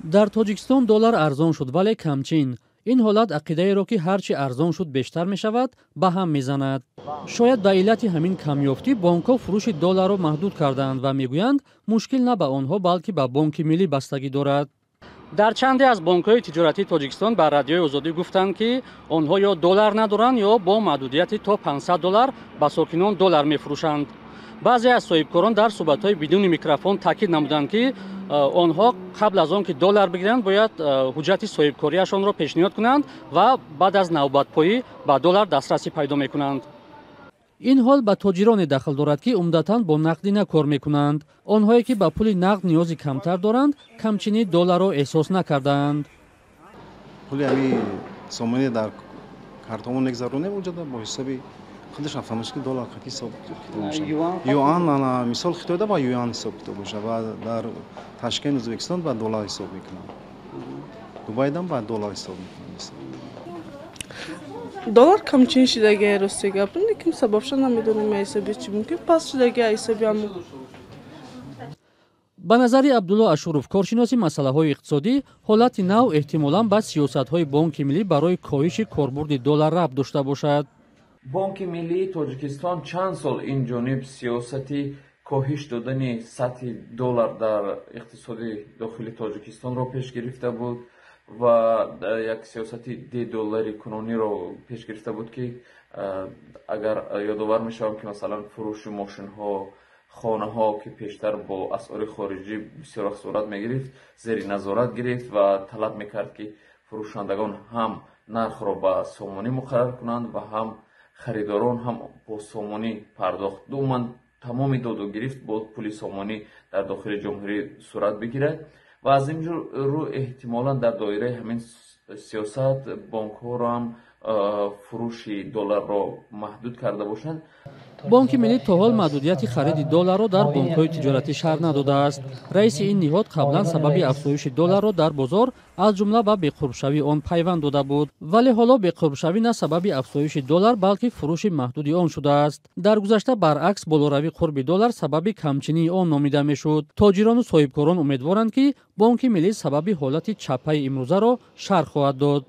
Дар Тоҷикистон доллар арзон шуд, вале камчин. Ин ҳолат ақидаеро, ки ҳар чи арзон шуд, бештар мешавад, ба ҳам мезанад. Шояд ба иллати ҳамин камёфтӣ бонкҳо фурӯши долларро маҳдуд кардаанд ва мегӯянд, мушкил на ба онҳо, балки ба Бонки Миллӣ бастагӣ дорад. Дар чанде аз бонкҳои тиҷоратии Тоҷикистон ба Радиои Озодӣ гуфтанд, ки онҳо ё доллар надоранд, ё бо маҳдудияти то 500 доллар ба сокинон доллар мефурӯшанд. Баъзе аз соҳибкорон дар суҳбатҳои бидуни микрофон таъкид намуданд, ки онҳо қабл аз он ки доллар бигиранд, бояд ҳуҷҷати соҳибкориашонро пешниҳод кунанд ва баъд аз навбатпоӣ ба доллар дастрасӣ пайдо мекунанд. Ин ҳол ба тоҷироне дахл дорад, ки умдатан бо нақдина кор мекунанд. Онҳое, ки ба пули нақд ниёзи камтар доранд, камчинии долларро эҳсос накардаанд. Пули ҳами сомонӣ дар картомон мегзаронем, унҷода бо ҳисоби худаш автоматически доллар қати ҳисоб китоб мешавад. Юан, ана мисол, Хитойда ба юан ҳисоб китоб мешавад ва дар Ташкент, Ӯзбекистон ба доллар ҳисоб мекунанд, Дубайдам ба доллар ҳисоб мекунанд. Доллар камчин шидаги, рости гап, лекин сабабша намедонем. Ҳисоби чӣ мумкин паст шидаги, ҳисоби ҳамн. Ба назари Абдулло Ашуров, коршиноси масъалаҳои иқтисодӣ, ҳолати нав эҳтимолан ба сиёсатҳои Бонки Миллӣ барои коҳиши корбурди доллар рабт дошта бошад. Бонки Миллии Тоҷикистон чанд сол ин ҷониб сиёсати коҳиш додани сатҳи доллар дар иқтисоди дохили Тоҷикистонро пеш гирифта буд ва як сиёсати дедолларикунониро пеш гирифта буд, ки агар ёдовар мешавам, ки масалан фурӯши мошинҳо, хонаҳо, ки пештар бо асъори хориҷӣ бисёр вақт сурат мегирифт, зери назорат гирифт ва талаб мекард, ки фурӯшандагон ҳам нархро ба сомонӣ муқаррар кунанд ва ҳам харидорон ҳам бо сомонӣ пардохт, умуман тамоми доду гирифт бо пули сомонӣ дар дохили ҷумҳурӣ сурат бигирад. Ва аз ин рӯ эҳтимолан дар доираи ҳамин сиёсат бонкҳоро ҳам фурӯши долларро маҳдуд карда бошанд. Бонки Миллӣ то ҳол маҳдудияти хариди долларро дар бонкҳои тиҷоратӣ шарҳ надодааст. Раиси ин ниҳод қаблан сабаби афзоиши долларро дар бозор аз ҷумла ба беқурбшавии он пайванд дода буд, вале ҳоло беқурбшавӣ на сабаби афзоиши доллар, балки фурӯши маҳдуди он шудааст. Дар гузашта баръакс, болоравии қурби доллар сабаби камчинии он номида мешуд. Тоҷирону соҳибкорон умедворанд, ки Бонки Миллӣ сабаби ҳолати чаппаи имрӯзаро шарҳ хоҳад дод.